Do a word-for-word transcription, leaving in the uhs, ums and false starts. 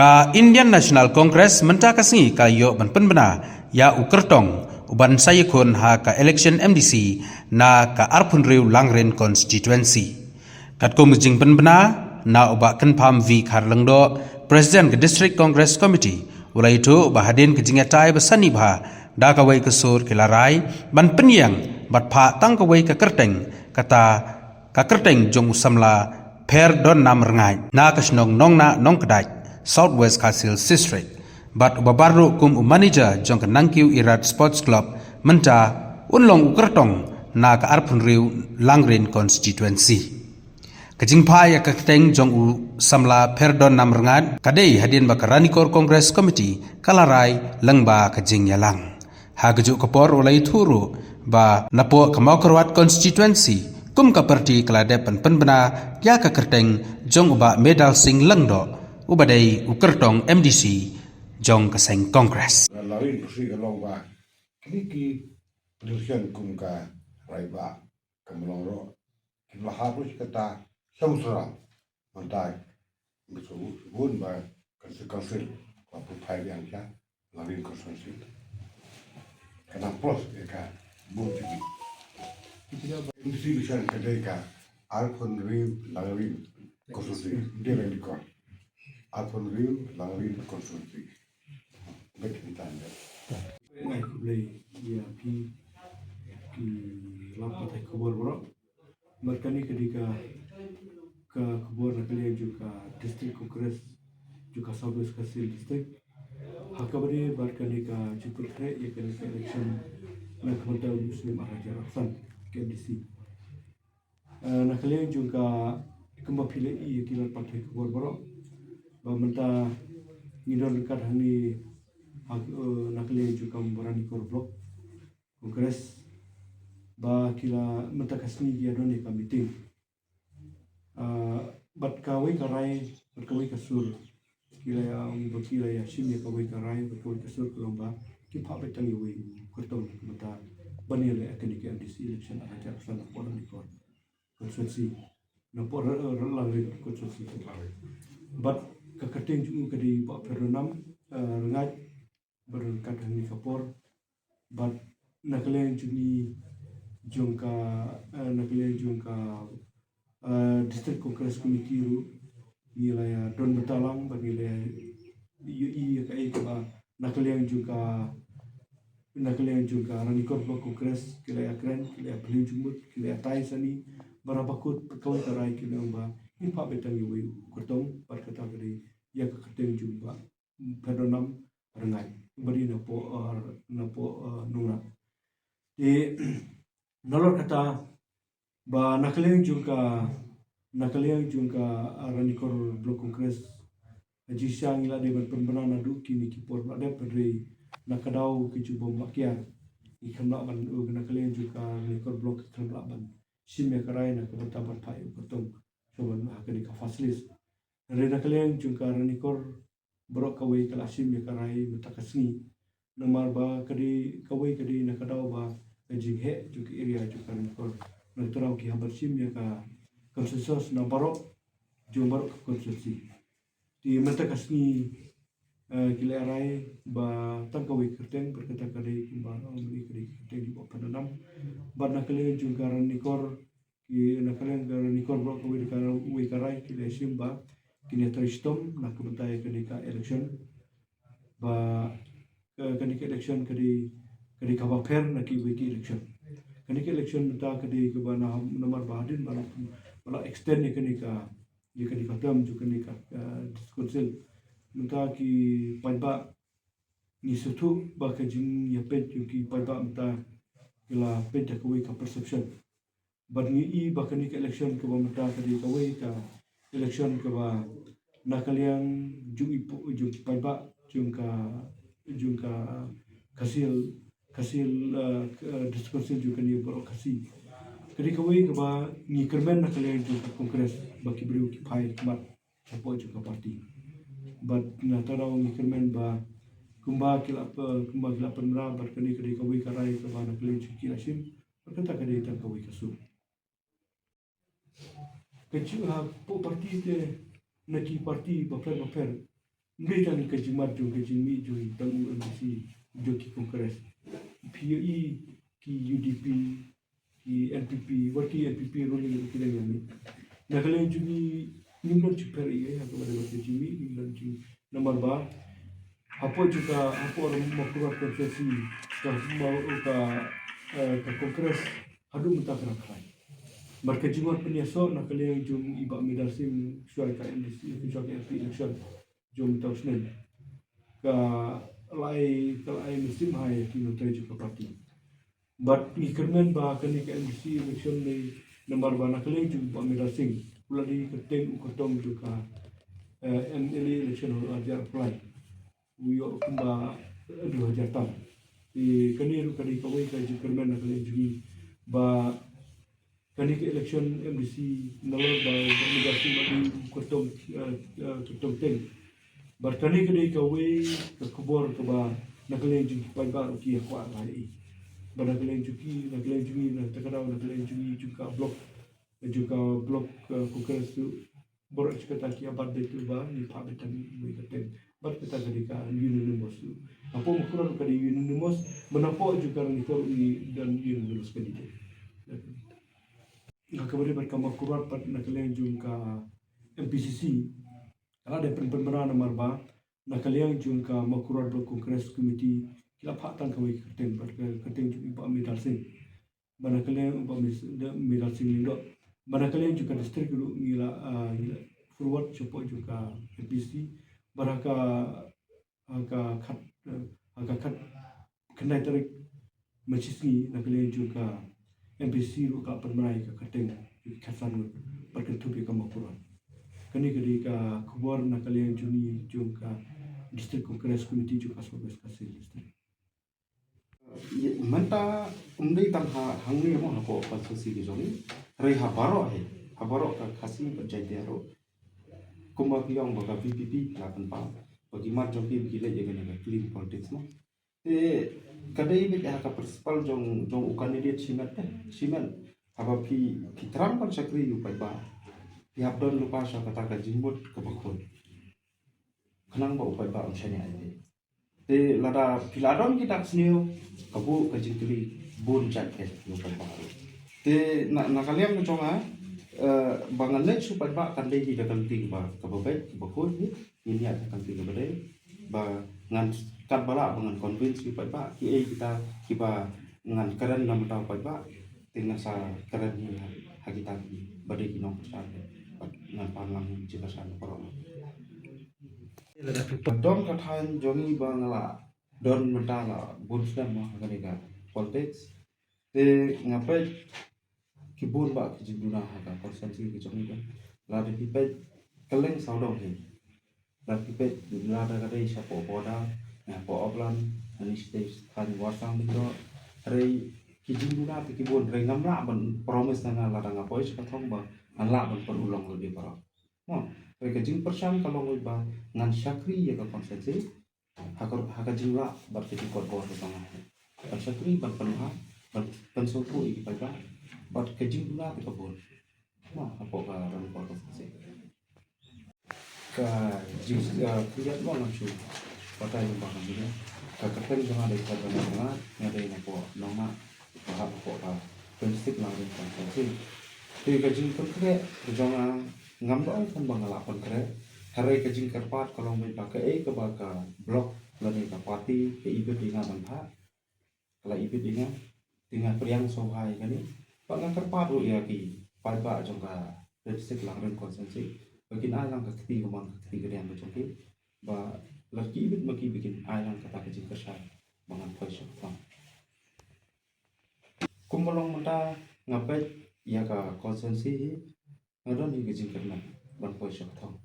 Ka Indian National Congress mynta ka sngi ka ïoh ban pynbna ïa u kyrtong u ban sa ïakhun ha ka election M D C na ka arphew hynriew Langrin constituency. Katkum ka jingpynbna na u Bah Kynpham V Kharlyngdoh, President ka District Congress Committee, u la ïathuh ba hadien ka jingïatai ba sani bha da kawei ka sur ki la rai ban pynïeng bad phah tang kawei ka kyrteng, kata ka kyrteng jong u samla Pherdonam Rngaid na ka shnong Nongnah Nongkdait, South West Khasi Hills District. Bad u Bah Barruh kum u manager jong ka Nangkiew Irat Sports Club mynta un long u kyrtong na ka arphew hynriew Langrin constituency. Ka jingphah ïa ka kyrteng jong u samla Pherdonam Rngaid ka dei hadien ba ka Ranikor Congress Committee ka la rai lyngba ka jingïalang. Ha kajuh ka por u la ïathuh ruh ba napoh ka Mawkyrwat constituency kum ka party ka la dep ban pynbna ïa ka kyrteng jong u Bah Medal Singh Lyngdoh, uba dei u kyrtong M D C jong ka seng Congress. Langrin pusi ka long ba kine ki politician kum ka Rai Bah, ka Mlong Roh, ki la hap ruh kata song sra. Mynta ngi shu bun ba ka council ka pu phai biang sha Langrin constituency. Ka nang plus ïa ka bun tiki. M D C election ka dei ka arphew hynriew Langrin constituency, dei Ranikor. Arphew hynriew Langrin constituency. Bad kita nya. Ai, khublei ïa phi ki lad pathai khubor baroh. Bad kane ka dei ka, ka khubor na ka liang jong ka District Congress jong ka South West Khasi Hills District. Ha kaba ïadei bad kane ka jingpynkhreh ïa kane ka election na ka bynta u snem ar hajar arphew san ka M D C. Eh, na ka liang jong ka, kumba phi la ïohi ïa ki lad pathai khubor baroh ba mynta ngi don ryngkat hangne ha, eh, na ka liang jong ka Ranikor Block Congress ba ki la mynta ka sngi ki ïa don ïa ka meeting. Ah, bad kawei ka rai bad kawei ka sur ki la ïa, ba ki la ïa shim ïa kawei ka rai bad kawei ka sur ka long ba ki phah beit tang ïa uwei u kyrtong mynta ban ïaleh ïa kane ka M D C election ar hajar arphew san napoh Ranikor constituency, napoh Ra-, Ra-, Langrin constituency. Bad ka kyrteng jong u ka dei Bah Pherdonam, eh, Rngaid, bad ryngkat hangne ka por. Bad na ka liang jong ngi jong ka, eh, na ka liang jong ka, eh, District Congress Committee ruh ngi la ïa don bynta lang bad ngi la ïa ïohi ïa kaei kaba na ka liang jong ka, na ka liang jong ka Ranikor Block Congress ki la ïa kren, ki la ïa pynlong jingmut, ki la ïa tai sani, bad ha bakut kawei ka rai ki la ong ba ngin phah beit tang ïa uwei u kyrtong bad kata ka dei ïa ka kyrteng jong u Bah Pherdonam Rngaid, uba dei napoh, eh, napoh, eh, Nongnah. Te nalor kata ba na ka liang jong ka, na ka liang jong ka, eh, Ranikor Block Congress, ha jingshisha ngi la dei ban pynbna naduh kine ki por ba la dep, hynrei na ka daw ka jingbym lah kiar ngi khlem lah ban, eh, na ka liang jong ka Ranikor Block ngi khlem lah ban shim ïa ka rai na ka bynta ban phah ïa u kyrtong shuwa ban ha kane ka first list. Hynrei na ka liang jong ka Ranikor baroh kawei ka la shim ïa ka rai mynta ka sngi. Namar ba ka dei kawei ka dei na ka daw ba ka jingheh jong ka area jong ka Ranikor. Na ka daw ki hap ban shim ïa ka consensus na baroh jong baroh ka constituency. Te mynta ka sngi, eh, ki la rai ba tang kawei ka kyrteng bad kata ka dei kumba, eh, ka dei ka kyrteng jong u Bah Pherdonam. Bad na ka liang jong ka Ranikor ki, na ka liang ka Ranikor baroh kawei da kawei ka rai ki la shim ba kin ïa trei shitom na ka bynta ïa kane ka election. Ba ka, kane ka election ka dei, ka dei kaba pher na kiwei ki election. Kane ka election mynta ka dei kaba na, namar ba hadien ba la, ba la extend ïa kane ka, ïa kane ka term jong kane ka, eh, District Council. Mynta ki paidbah ngi sngewthuh ba ka jingïapeit jong ki paidbah mynta ki la peit da kawei ka perception. Bad ngi i ba kane ka election kaba mynta ka dei kawei ka election kaba na ka liang jong i pu-, jong ki paidbah jong ka, jong ka Khasi Hills, Khasi Hills, eh, k-, eh, District Council jong kane baroh Khasi. Ka dei kawei kaba ngi kyrmen na ka liang jong ka Congress ba ki briew ki phai khmat shapoh jong ka party. Bad na ka daw ngi kyrmen ba kumba ki la pa-, kumba ki la pynbna bad kane ka dei kawei ka rai kaba na ka liang jong ki la shim. Bad kata ka dei tang kawei ka sur. Ka jinghapoh party te na ki party bapher bapher. Ym dei tang ka jingmut jong ka jingmih jong i tang u MDC jong ki Congress. Phi ïohi ki UDP, ki NPP, wat ki NPP ruh ki dang ïa mih. Na ka liang jong ngi ngim don jingpher ei ei ha kaba dei bad ka jingmih, ngim don jing namar ba hapoh jong ka, hapoh Mawkyrwat constituency, ka ma-, ka, eh, ka Congress haduh mynta ka dang khlaiñ. Bad ka jingwan pynïasoh na ka liang jong i Bah Maidar Singh shuwa ka MDC, shuwa ka MP election jong mynta u snem, ka la ai, ka la ai mynsiem ha ïa ki nongtrei jong ka party. Bad ngi kyrmen ba kane ka MDC election ne namar ba na ka liang jong u Bah Maidar Singh, u la dei kyrteng u kyrtong jong ka, eh, MLA election ha u ar hajar arphew lai. U ïoh kumba, eh, hynriew hajar tam. Te kane ruh ka dei kawei ka jingkyrmen na ka liang jong ngi ba kane ka election MDC nalor ba u Bah Maidar Singh u la dei u kyrtong, eh, eh, kyrtong teng. Bad kane ka dei kawei ka khubor kaba na ka liang jong ki paidbah ruh ki ïa kwah lad ei. Bad na ka liang jong ki, na ka liang jong ngi, na kata ka daw na ka liang jong ngi jong ka block, jong ka block, eh, Congress ruh baroh shi katta ki ïa bat beit ruh ba ngi phah beit tang iwei i kyrteng. Bad kata ka dei ka unanimous ruh. Hapoh Mawkyrwat ka dei unanimous, bad hapoh jong ka Ranikor ruh ngi don unanimous candidate. Ha kaba ïadei bad ka Mawkyrwat bad na ka liang jong ka MPCC, ka la dei pynpynbna namar ba na ka liang jong ka Mawkyrwat Block Congress Committee ki la phah tang kawei ka kyrteng, bad ka kyrteng jong i Bah Maidar Singh. Bad na ka liang u Bah Mis-, da, Maidar Singh Lyngdoh. Bad na ka liang jong ka district ruh ngi la, ah, ngi la forward shapoh jong ka MPCC. Bad ha ka, ha ka khat, eh, ha ka khat khyndai tarik Maichi sngi na ka liang jong ka MPCC ruh ka pynbna ïa ka kyrteng jong ki khatsan ngut bad kynthup ïa ka Mawkyrwat. Kane ka dei ka khubor na ka liang jong ngi jong ka District Congress Committee jong ka South West Khasi Hills District. Ïa, mynta ym dei tang ha, hangne mo hapoh constituency ka jong ngi. Hynrei ha baroh hi, ha baroh ka Khasi bad Jaiñtia ruh. Kumba ki ong ba ka VPP la pynpaw ba ki mat jong ki ba ki leit ïa kane ka clean politics mo. Te ka dei beit ha ka principle jong, jong u candidate shimet te, shimet. Haba phi, phi thrang ban shakri ïa u paidbah, phi hap don lypa sha kata ka jingmut kaba khuid. Khnang ba u paidbah un shaniah ïa phi. Te lada phi la don ki dak sniew, ka buh ka jingkylli bun jait ïa u paidbah ruh. Te na, na ka liang ka jong nga, eh, ba ngan leit sha u paidbah kan dei hi da ka lynti kaba, kaba beit, kaba khuid hi. Ngin ïaid ha ka lynti kaba dei, ba ngan, katba lah ba ngan convince ïa u paidbah, kiei kita kiba ngan kren na bynta u paidbah, te ngan sa kren hi ha, ha kita kiba dei ki nongkyrshan, bad ngan pan lang hi ki jingkyrshan baroh. Dom ka thaiñ jong ngi ba nga la don mynta la bun snem mo ha kane ka politics. Te nga peit ki bun bah ki jingduna ha ka constituency ka jong ngi. Lada phi peit kylleng sawdong hi. Lada phi peit, lada ka dei shapoh border, shapoh Opland, ani shatei thaiñ Warsang Lyngdoh. Hynrei ki jingduna te ki bun, hynrei ngam lah ban promise na nga lada nga poi sha ka thong ba ngan lah ban pynurlong lade baroh. Mo, hynrei ka jingpyrshang ka long ba ngan shakri ïa ka constituency ha ka, ha ka jinglah bad ka jingkot bor ka jong nga. Ban shakri, ban pynbha, ban pynsngewthuh ïa ki paidbah bad ka jingduna te ka bun. Mo, hapoh ka Ranikor constituency. Ka jing, ka khyndiat mo ngam shu batai lyngba ka jingduna. Ka kyrteng jong nga dei Kyrdan Nongngat, nga dei na poh Nongngat. Ka hap hapoh ka District Langrin constituency. Te ka jingpynkhreh ka jong nga ngam dei tang ba nga lah pynkhreh. Hynrei ka jingkyrpad ka long ba kaei kaba ka block lane ka party ka ibit ïa nga ban phah, ka la ibit ïa nga. Te nga pdiang sngewbha ïa kane. Bad nga kyrpad ruh ïa ki paidbah jong ka District Langrin constituency ba kin ai lang ka kti ka mon ka kti ka diang ka jong ki. Ba lada ki ibit ma ki ba kin ai lang kata ka jingkyrshan ba ngan poi sha ka thong. Kumba long mynta nga peit ïa ka constituency hi, nga don hi ka jingkyrmen ban poi sha ka thong.